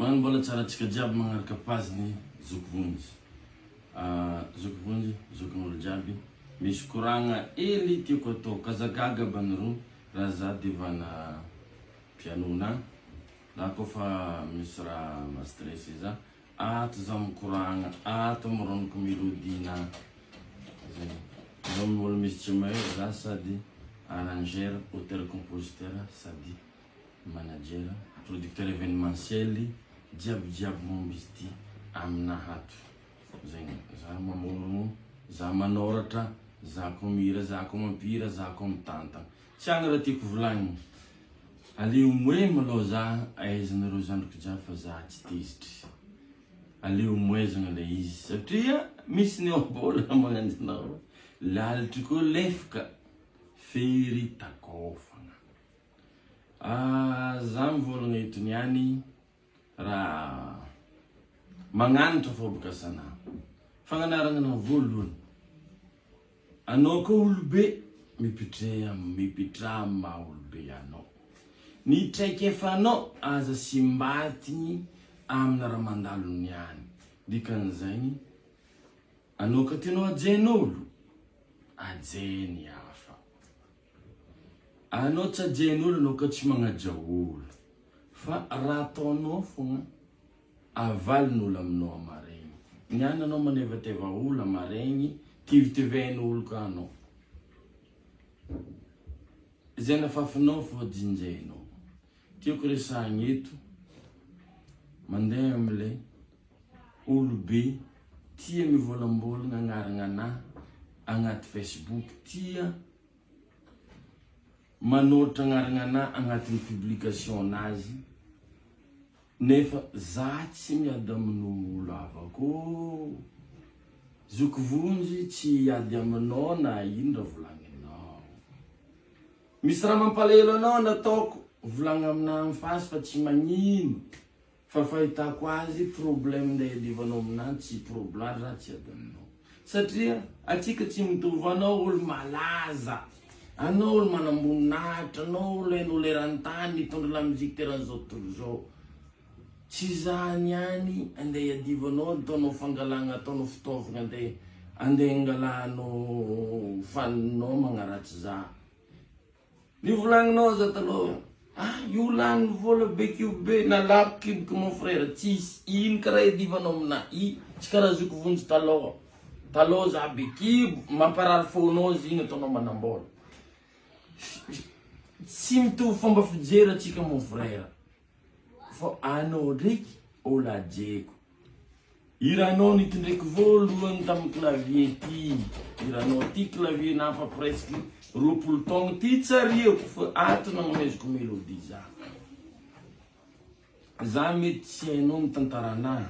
Magnano mbola tsara antsika jiaby magnaraka page ny Zoky Vonjy. Zoky Vonjy, zokin'olo jiaby. Misy koragna hely tiako atao. K'aza gaga banireo raha za devant-na piano-na. Za koa fa misy raha ma-stressé za, ato za mikoragna, ato mironoko mélodie-na. Zay. Zao mbola misy tsy mahay, za sady arrangeur, auteur compositeur sady manager, producteur événementiel, jiaby jiaby momba izy ty aminahy ato. Zegny, za mamorogno, za manôratra, za koa mihira, za koa mampihira, za koa mitantagna. Tsy agny raha tiako volagniny. Aleo moe malôha za ahaizanareo zandriko jiaby fa za tsy tezitry. Aleo moezagna le izy satria misy ny ohabolana magnanjy Lalitry koa lefika, fery takôfagna. Ah, za mivolagna eto niany raha magnanatra fô boka sana. Fagnanaragna anao voalohany, anao koa olobe mipitreha mipitraha amin'ny maha olobe anao. Ny traikefanao aza simbatigny amina raha mandalo niany. Dikan'izagny, anao ka tianao hajain'olo, hajainy hafa. Anao tsy hajain'olo anao ka tsy magnaja olo. Fa raha ataonao fogna avalin'olo aminao amaregny. Niany anao manevateva olo amaregny, tivitivain'olo ka anao. Izay nafafinao fô jinjainao. Tiako resahigna eto, mandeha amle olobe tia mivolambolagna agnaragna anah agnaty facebook, tia manoratra agnaragna anah agnatin'ny publication nazy nefa za tsy miady amin'olo havako ô! Zoky Vonjy tsy hiady aminao na ino raha volagninao. Misy raha mampalahelo anao nataoko, volagno aminah en face fa tsy magnino. Fa fahitako azy problème nday iadivanao aminah tsy problème za tsy hiady aminao. Satria atsika tsy mitovy anao olo malaza, anao olo manamboninahitra, anao olo hain'olo erantany mitondra la musique teran'izao tontolo izao. Tsy za niany andeha iadivanao ataonao fangalagna ataonao fitaovagna andeha andeha angalanao faninao magnaratsy za. Nivolagninao aza taloha ah io lany vola be kio be nalako kiboko mon frère tsisy ino karaha iadivanao aminah i tsy karaha zoky vonjy taloha taloha za be kibo mamparary fônao izy igny ataonao manambola tsy mitovy fomba fijery atsika mon frère Fa anao ndreky olo hajeko. Hiranao nitondreko voalohany tamin'ny clavier ty. Hiranao ty clavier nafa presque 20 taogno ty tsariako fa ato nagnomezako melodie za. Za mety tsy hainao mitantara anah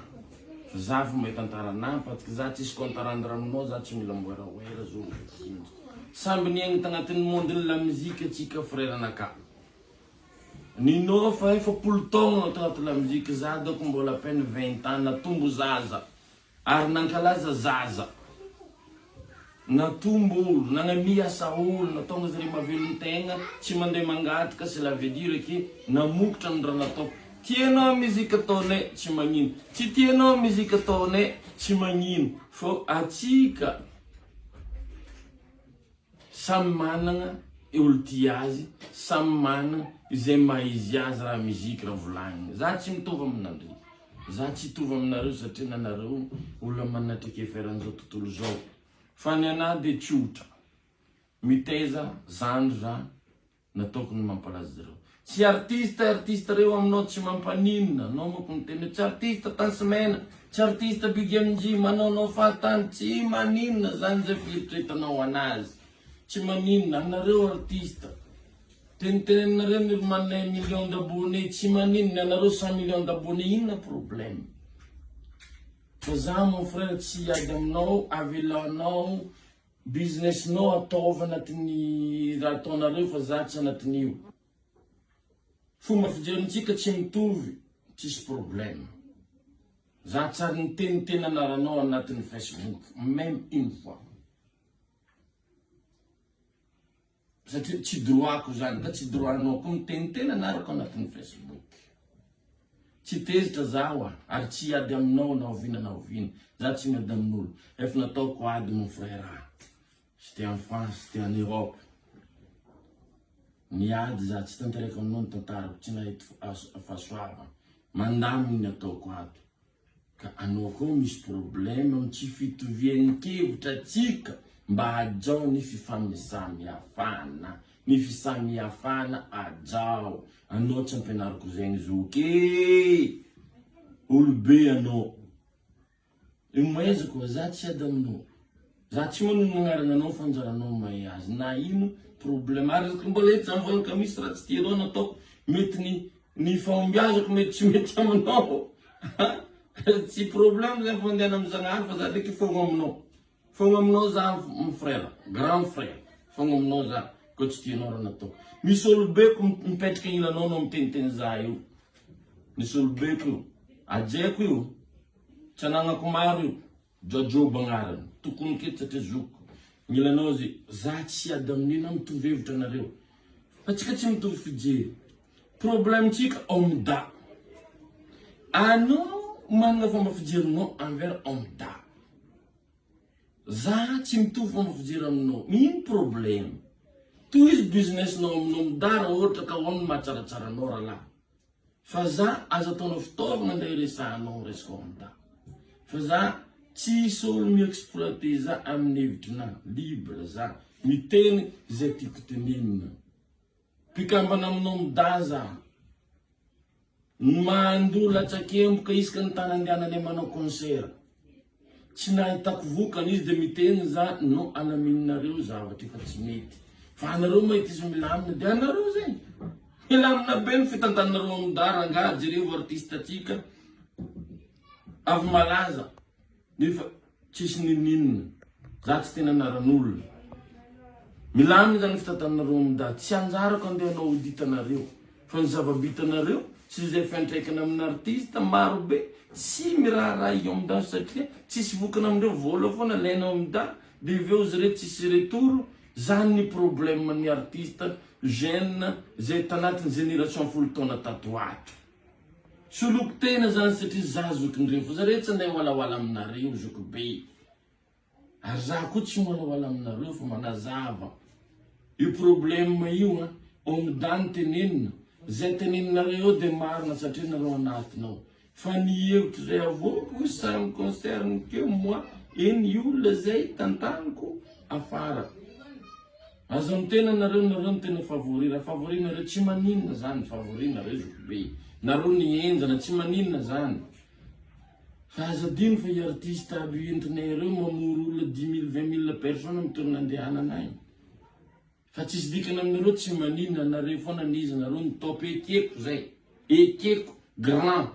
fa za fo mahay tantara anah parce que za tsisy compte à rendre aminao za tsy mila miwerawera zo. Samby niaigna tagnatin'ny monde-n'ny la musique atsika frère anakahy. Nino fa 40 taogno tanaty lamozika za doko mbola à peine 20 ans natombo zaza ary nankalaza zaza natombo olo nagnamia asa olo natonga zare mavelon-tegna tsy mandeha mangataka cela veut dire que namokotra ny raha nataoko tianao musique ataonay tsy magnino tsy tianao musique ataonay tsy magnino fô atsika Samy managna olo tia azy, samy managna izay maha izy azy raha musique raha volagniny. Za tsy mitovy aminandre. Za tsy hitovy aminareo satria nanareo olona manana traikefa eran'izao tontolo izao. Fa ny anah de tsotra. Mitaiza zandry za Nataoko ny mampalaza zareo. Tsy artiste artiste reo aminao tsy mampaninona, anao manko miteny hoe tsy artiste Tence Mena, tsy artiste Big MJ, manaonao fahatany, tsy maninona zany zay fieritreretanao anazy, tsy maninona, anareo artiste, teniteneninareo ny olo manana un million d'abonné, tsy maninona, ny anareo 100 millions d'abonné, inona problème? Fa za mon frère tsy hiady aminao, avelanao Business nao ataovy anatin'ny raha ataonareo fa za tsy anatin'io. Fomba fijerintsika tsy mitovy, tsisy problème. Za tsy ary niteniteny anaranao anatin'ny Facebook, même une fois. Satria tsy droit-ko zany, ka tsy droit-nao koa miteniteny anarako anatin'ny Facebook. Tsy tezitra zaho a, ary tsy hiady aminao na oviana na oviana. Za tsy miady amin'olo. Efa nataoko ady mon frère a. J'étais en France, j'étais en Europe. Niady za, tsy tantaraiko aminao ny tantarako, tsy nahita fahasoavana. Mandaminy ny ataoko ato. Ka anao koa misy problème am tsy fitovian'ny kevitra tsika mba hajao ny fifamisamihafana ny fisamihafana hajao anao tsy ampianariko zegny zoky e olobe anao Imehezako za tsy hiady aminao za tsy manonona agnarana anao fa anjaranao mahay azy na ino problème ary mbola eto za mivôlagna ka misy raha tsy tianao nataoko mety ny Ny fahombiazako mety tsy mety aminao Tsy problème zay fandehana amin'ny Zagnahary fa za ndraiky fogna aminao Fogna aminao za mon frère, grand frère Fogna aminao za koa tsy tianao raha nataoko Misy olobeko mipetraka agnilanao anao miteniteny za io Misy olobeko io, hajaiko io, tsy anagnako maro io Jajoba agnarany, tokony kely satria zokiko Agnilanao izy, za tsy hiady amin'io na mitovy hevitra anareo Fa tsika tsy mitovy fijery. Problème tsika OMDA. Anao manana fomba fijerinao envers OMDA. Za tsy mitovy fomba fijery aminao. Ino problème? Tohizo business nao amin'ny OMDA raha ohatra ka ao no mahatsaratsara anao rahalahy. Fa za aza ataonao fitaovagna ndray resahanao resaka OMDA. Fa za tsisy olo mi-exploiter za amin'ny hevitrinà. Libre za miteny izay tiako tenenina. Mpikambana aminao midaza Mandoa latsakemboka isaka ny tany andehananay manao concert. Tsy nahitako vokany izy dia miteny za non alamininareo zavatra efa tsy mety. Fa anareo mahita izy milamina dia anareo zay. Milamina be ny fitantanareo amin'dahy rangahy jereo artiste atsika avy malaza. Nefa tsisy ninoninona. Za tsy tena anaran'olona. Milamina zany fitantananareo amin'dahy. Tsy anjarako andeha hanao audit anareo. Fa ny zava-bitanareo sy izay fiantraikany amin'ny artiste maro be tsy miraharaha i Omda satria tsisy vokany amindreo vola foana alaina Omda de avy eo zareo tsisy retour. Zany ny problème ny artiste jeune zay tanatin'ny génération folo taona tato ho ato. Soloko tena zany satria za zokindreo fa zareo tsy andeha hiwalawala aminareo zokibe ary za koa tsy miwalawala aminareo fa manazava io problème io an omda ny tenenina zay teneninareo eo de marina satria nareo anatiny ao fa ny hevitro zay avoako ça me concerne que moi et ny olona zay tantaniko afara. Aza miteny anareo nareo no tena favori raha favori nareo tsy maninona zany favori nareo zoky be nareo ny henjana tsy maninona zany fa aza adino fa i artiste aby entinay ireo mamory olona dix mille vingt mille personnes amin'ny toerana andehanana agny fa tsisy dikany aminareo tsy maninona nareo foana ny izy nareo ny top ekeko zay ekeko grand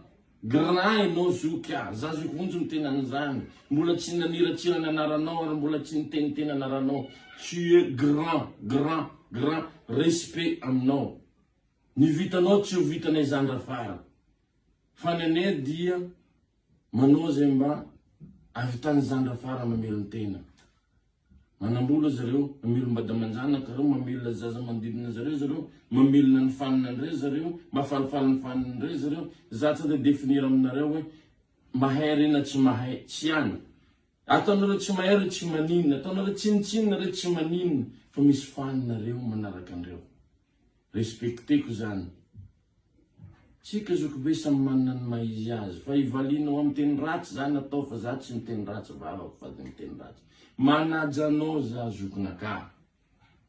Grand enao zoky a! Za zoky vonjy miteny an'izany, mbola tsy naniratsira ny anaranao ary mbola tsy niteniteny anaranao, tu es grand, grand, grand, respect aminao. Ny vitanao tsy ho vitanay zandry afara. Fa ny anay dia manao zay mba ahavitan'ny zandry afara mamelon-tena. Manambola zareo, mamelom-bady aman-janaka reo, mamelona zaza manodidina zareo zareo, mamelona ny fanina ndray zareo, mahafalifaly ny fanina ndray zareo. Za tsy andeha definir aminareo hoe mahay re na tsy mahay, tsy any. Ataonareo tsy mahay reo tsy maninona, ataonareo tsinontsinona reo tsy maninona, fa misy fanina reo manaraka andreo. Respecteko zany. Tsika zokibe samy manana ny maha izy azy fa ivalianao amin'ny teny ratsy zany atao fa za tsy miteny ratsy vavako fady miteny ratsy. Manaja anao za zokinakahy.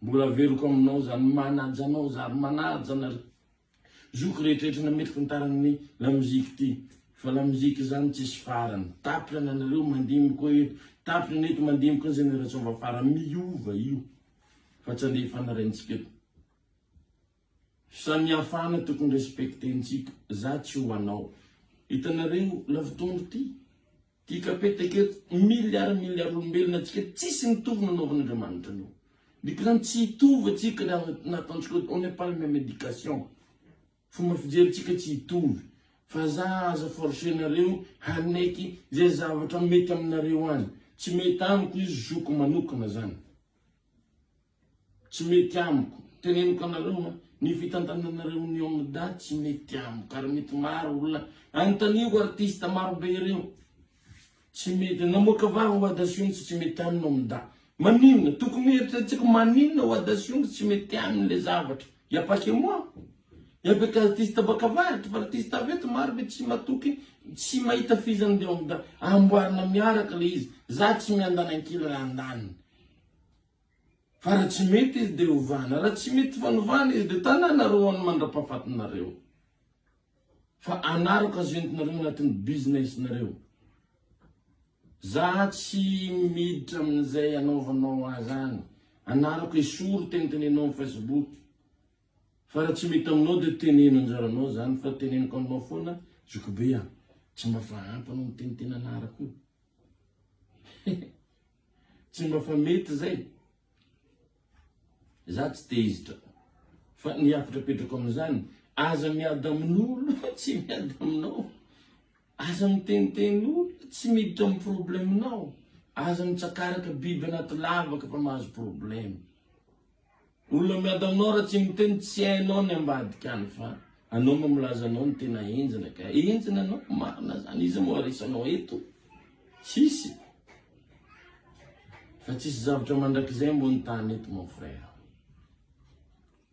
Mbola averiko aminao zany manaja anao za ary manaja anareo zoky rehetrarehetra nametraka ny taran'ny lamoziky ty fa lamoziky zany tsisy farany. Tapitra ny anareo mandimby koa eto, tapitra ny eto mandimby koa ny génération vafara miova io fa tsy andeha hifanaraintsika eto. Fisamihafana tokony respecter-ntsika, za tsy ho anao. Hitanareo lavitondro ty? Ty kapetaka eto, milliard milliard olombelona atsika tsisy mitovy nanaovan'Andriamanitra anao. Dik'izany tsy hitovy atsika raha nataontsika hoe on n'est pas le même éducation. Fomba fijerintsika tsy hitovy. Fa za aza forcer-nareo hanaiky zay zavatra mety aminareo any. Tsy mety amiko izy zoko manokana zany. Tsy mety amiko. Teneniko anareo an! Ny fitantananareo ny OMDA tsy mety amiko ary mety maro olona anontanio artiste maro be ireo. Tsy mety namoaka vava Wadasiono tsy mety aminy OMDA. Maninona? Tokony eritreretintsika maninona Wadasiono tsy mety aminy le zavatra. Y a pas que moi. Y a beka artiste baka avaratra fa artiste avy eto maro be tsy matoky tsy mahita fizany le OMDA. Amboarina miaraka le izy. Za tsy miandany ankilany andaniny. Fa raha tsy mety izy dia ovana, raha tsy mety fanovana izy dia tananareo any mandrapahafatinareo. Fa anarako azo entinareo anatin'ny business nareo. Za tsy miditra amin'izay anaovanao azy any. Anarako esory tenitenenao amin'ny Facebook. Fa raha tsy mety aminao dia teneno anjaranao zany fa teneniko aminao foana zokibe a. Tsy mba fa ampy anao miteniteny anarako io. Tsy mba fa mety zay. Za tsy tezitra. Fa ny hafatra apetrako amin'izany, aza miady amin'olo tsy miady aminao. Aza miteniteny olona tsy miditra amin'ny problème-nao. Aza mitsakaraka biby anaty lavaka fa mahazo problème. Olona miady aminao raha tsy miteny tsy hainao ny ambadika any fa anao ma milaza anao ny tena henjana ka henjana anao marina zany iza moa aresanao eto tsisy fa tsisy zavatra mandrakizay ambony tany eto mon frère.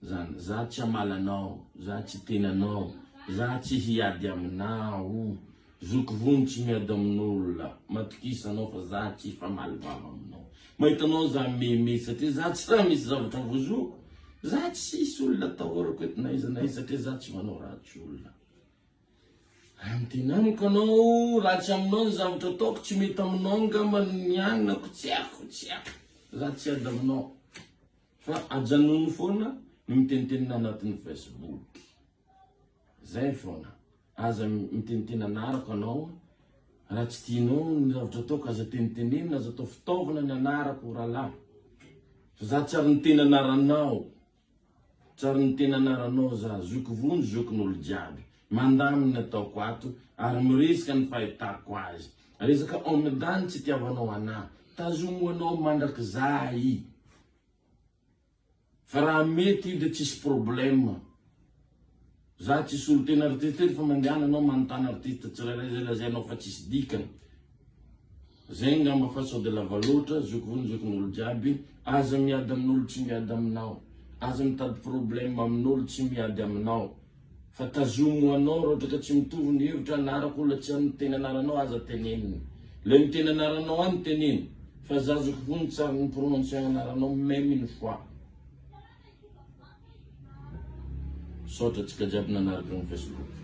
Zany, za tsy hamala anao, za tsy hiteny anao, za tsy hiady aminao, zoky vony tsy miady amin'olona, matokisa anao fa za tsy hifamaly vava aminao. Mahita anao za meme satria za tsy raha misy zavatra vozoko, za tsisy olona atahorako eto na iza na iza satria za tsy manao ratsy olona. Raha miteny amiko anao, ratsy aminao ny zavatra ataoko, tsy mety aminao angamba ny anako, tsy haiko, tsy haiko, za tsy hiady aminao. Fa ajanony foana ny mitenitenina anatin'ny Facebook. Zay foana. Aza miteniteny anarako anao. Raha tsy tianao ny zavatra ataoko aza tenitenenina, aza atao fitaovana ny anarako rahalahy. Fa za tsy ary niteny anaranao. Tsy ary niteny anaranao za. Zoky vonjy zokin'olo jiaby. Mandamina ny ataoko ato ary miresaka ny fahitako azy. Resaka homme d'âne tsy itiavanao anah. Tazomy ho anao mandrakizay. Fa raha mety io dia tsisy problème. Za tsy solontena artiste eto fa mandehana anao manontany artiste tsirairay zay lazainao fa tsisy dikany. Zay ngamba fa sao dia lava loatra, zoky vony zokin'olo jiaby, aza miady amin'olo tsy miady aminao, aza mitady problème amin'olo tsy miady aminao. Fa tazomy ho anao raha ohatra ka tsy mitovy ny hevitra anarako olona tsy miteny anaranao aza tenenina. Ilay miteny anaranao any teneno fa za zoky vony tsy ary ni prononcer anaranao meme une fois. Misaotra antsika jiaby nanaraka ny Facebook.